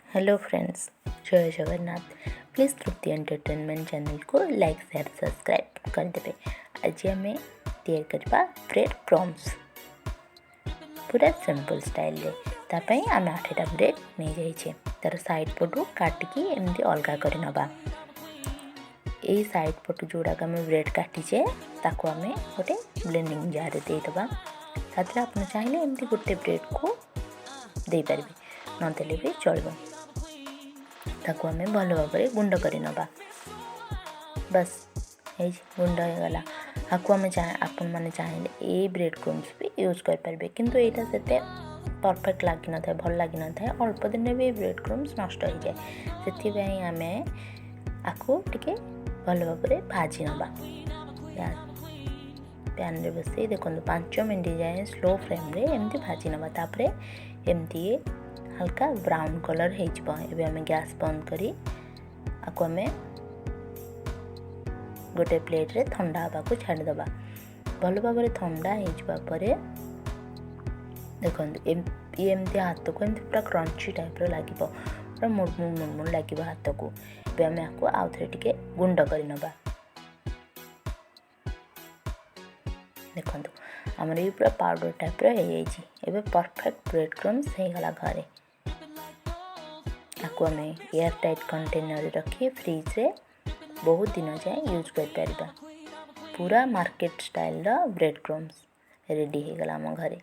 Hello friends, ଜୟ ଜଗନ୍ନାଥ। Please Tripti entertainment ଚ୍ୟାନେଲକୁ ଲାଇକ୍, ସେୟାର, ସବସ୍କ୍ରାଇବ୍ କରିଦେବେ। ଆଜି ଆମେ ତିଆରି କରିବା ବ୍ରେଡ଼୍ କ୍ରମ୍ସ, ପୁରା ସିମ୍ପଲ୍ ଷ୍ଟାଇଲରେ। ତା ପାଇଁ ଆମେ 8ଟା ବ୍ରେଡ଼୍ ନେଇଯାଇଛେ। ତା'ର ସାଇଡ଼୍ ପଟୁ କାଟିକି ଏମିତି ଅଲଗା କରି ନେବା। ଏଇ ସାଇଡ଼୍ ପଟୁ ଯେଉଁଗୁଡ଼ାକ ଆମେ ବ୍ରେଡ଼୍ କାଟିଛେ, ତାକୁ ଆମେ ଗୋଟେ ବ୍ଲେଣ୍ଡିଂ ଜାର୍ରେ ଦେଇଦେବା। ତା ଦେହରେ ଆପଣ ଚାହିଁଲେ ଏମିତି ଗୋଟେ ବ୍ରେଡ଼୍କୁ ଦେଇପାରିବେ, ନଦେଲେ ବି ଚଳିବ। ତାକୁ ଆମେ ଭଲ ଭାବରେ ଗୁଣ୍ଡ କରି ନେବା। ବାସ୍, ହେଇଛି, ଗୁଣ୍ଡ ହେଇଗଲା। ଆକୁ ଆମେ ଆପଣମାନେ ଚାହିଁଲେ ଏଇ ବ୍ରେଡ଼୍ କ୍ରମ୍ସ ବି ୟୁଜ୍ କରିପାରିବେ, କିନ୍ତୁ ଏଇଟା ସେତେ ପରଫେକ୍ଟ ଲାଗିନଥାଏ, ଭଲ ଲାଗିନଥାଏ। ଅଳ୍ପ ଦିନରେ ବି ବ୍ରେଡ଼୍ କ୍ରମ୍ସ ନଷ୍ଟ ହେଇଯାଏ। ସେଥିପାଇଁ ଆମେ ଆକୁ ଟିକେ ଭଲ ଭାବରେ ଭାଜି ନେବା। ପ୍ୟାନ୍ରେ ବସେଇ ଦେଖନ୍ତୁ, 5 ମିନିଟ୍ ଯାଏଁ ସ୍ଲୋ ଫ୍ଲେମ୍ରେ ଏମିତି ଭାଜି ନେବା। ତାପରେ ଏମିତି ହାଲକା ବ୍ରାଉନ୍ କଲର୍ ହେଇଯିବ। ଏବେ ଆମେ ଗ୍ୟାସ୍ ବନ୍ଦ କରି ଆକୁ ଆମେ ଗୋଟେ ପ୍ଲେଟ୍ରେ ଥଣ୍ଡା ହେବାକୁ ଛାଡ଼ିଦେବା। ଭଲ ଭାବରେ ଥଣ୍ଡା ହେଇଯିବା ପରେ ଦେଖନ୍ତୁ, ଇଏ ଏମିତି ହାତକୁ ଏମିତି ପୁରା କ୍ରଞ୍ଚି ଟାଇପ୍ର ଲାଗିବ, ପୁରା ମୁଡ଼ମୁଡ଼ ମୁଡ଼ମୁଡ଼ ଲାଗିବ ହାତକୁ। ଏବେ ଆମେ ଆକୁ ଆଉ ଥରେ ଟିକେ ଗୁଣ୍ଡ କରି ନେବା। ଦେଖନ୍ତୁ, ଆମର ଏଇ ପୁରା ପାଉଡ଼ର ଟାଇପ୍ର ହେଇଯାଇଛି। ଏବେ ପରଫେକ୍ଟ ବ୍ରେଡ଼୍ କ୍ରମ୍ସ ହେଇଗଲା ଘରେ। ଆକୁ ଆମେ ଏୟାର ଟାଇଟ୍ କଣ୍ଟେନରରେ ରଖି ଫ୍ରିଜରେ ବହୁତ ଦିନ ଯାଏଁ ୟୁଜ୍ କରିପାରିବା। ପୁରା ମାର୍କେଟ ଷ୍ଟାଇଲର ବ୍ରେଡ଼୍ କ୍ରମ୍ସ ରେଡ଼ି ହେଇଗଲା ଆମ ଘରେ।